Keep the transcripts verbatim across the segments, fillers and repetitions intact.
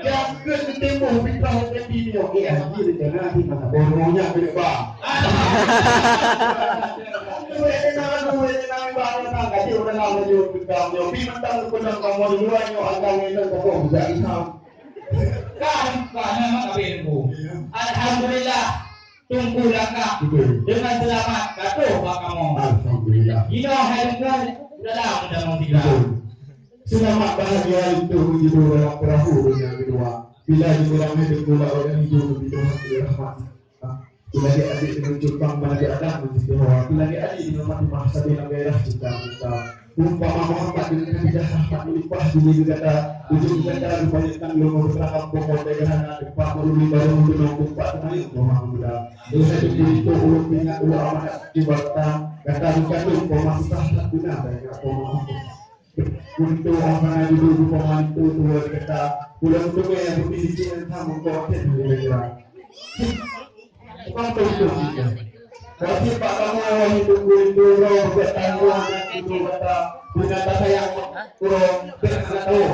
Nyang keu teutimboh fitrah Nabi nyoe, eh, haji rencana di mana? Boh nyoe keuneuk ba. Aduh, eh, nang, aduh, eh, nang, ba, nang, gaji urang lama nyoe, peugah nyoe. Pi mantong peudong kamoe di luwa nyoe, agam nyoe, tokoh budak Islam. Kan, kan, memang kabeh nunggu. Alhamdulillah. Teungku Langkah. Betul. Dengan selamat ka troh bak kamoe. Alhamdulillah. Jinoe hai Teungku, dalam undang-undang tiga. Betul. Selamat bahagia untuk menuju dalam perahu dunia kedua. Bila di dalam hai Teungku lawan hijau lebih Tuhan di rahmat. Bila di adik dengan cupang mana di Adam mesti hawa. Bila di adik dengan Fatimah sambil gairah cinta kita. Umpama Muhammad dengan Khadijah rahmat melimpah di negeri gata, ujung gata dibanyak tanggul membesarkan pokok daerah anak tempat meruli baru mengenang tempat terbaik rumah muda. Dosa diberi tu ulun ingat ulun amanat di bata, gata dikandung poma susah tak guna dan ingat poma ampun. Untuk orang yang dulu poma itu tua di gata, ulun untuk yang putih licin yang sama kau akhir di negara. Tukang teuntèe. Kasih Pak Kamoe, wahai Teungku Induro, buet tanggong dan kudu gata. Guna tasayang uroe, bèk hana tao,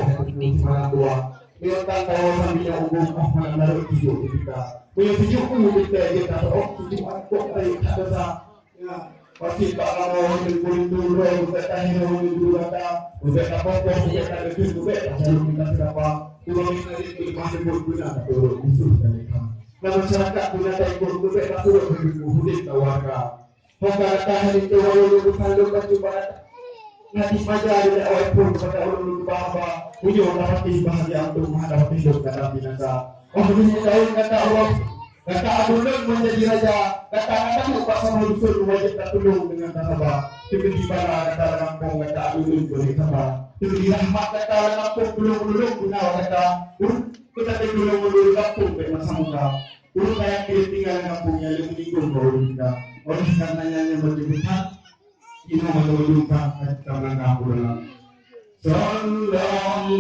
malam dua. Meunyoe tan tao sambil nyoe ugoe, oh, malam larot tijoh di kita. Meunyoe tijoh puluh kita, dia kata, oh, tijoh angkot, ayo, tak dosa. Ya. Kasih Pak Kamoe, wahai Teungku Induro, buet tanggong dan kudu gata. Buet apa-apa, buet tak ada, buet tak ada, kita siapa. Dua minggu lagi, lepas sebut guna, tak turun, usus dan ikhlas. Lam masyarakat guna taikot leubeh taturot bagi udép tawarga. Maka gata hana teuwayong lôn bukan lôn bacut bak gata. Nati maja di awai pun kepada ulôn lôn bahwa meunyoe dapat bahagia untuk menghadapi hidup dalam binasa. Oh, meunyoe tahun kata Allah, kata Abu Lôn menjadi raja, kata kata lupa sama dusun wajib tak tulung dengan sabar. Teukeuti bala kata dalam pong kata Abu Lôn beri sabar. Teukeuti rahmat kata dalam pong belum belum guna kata. Keutateupeue lôn meunurot kampông bèk masa muda. Ureueng kaya keuneuk tinggai lam kampông nyang lheueh meuninggai bak ureueng muda. Oleh karenanya nyan beutôi that, inoe mantong meujumpa ka tameulangkah u dalam. Sallallahu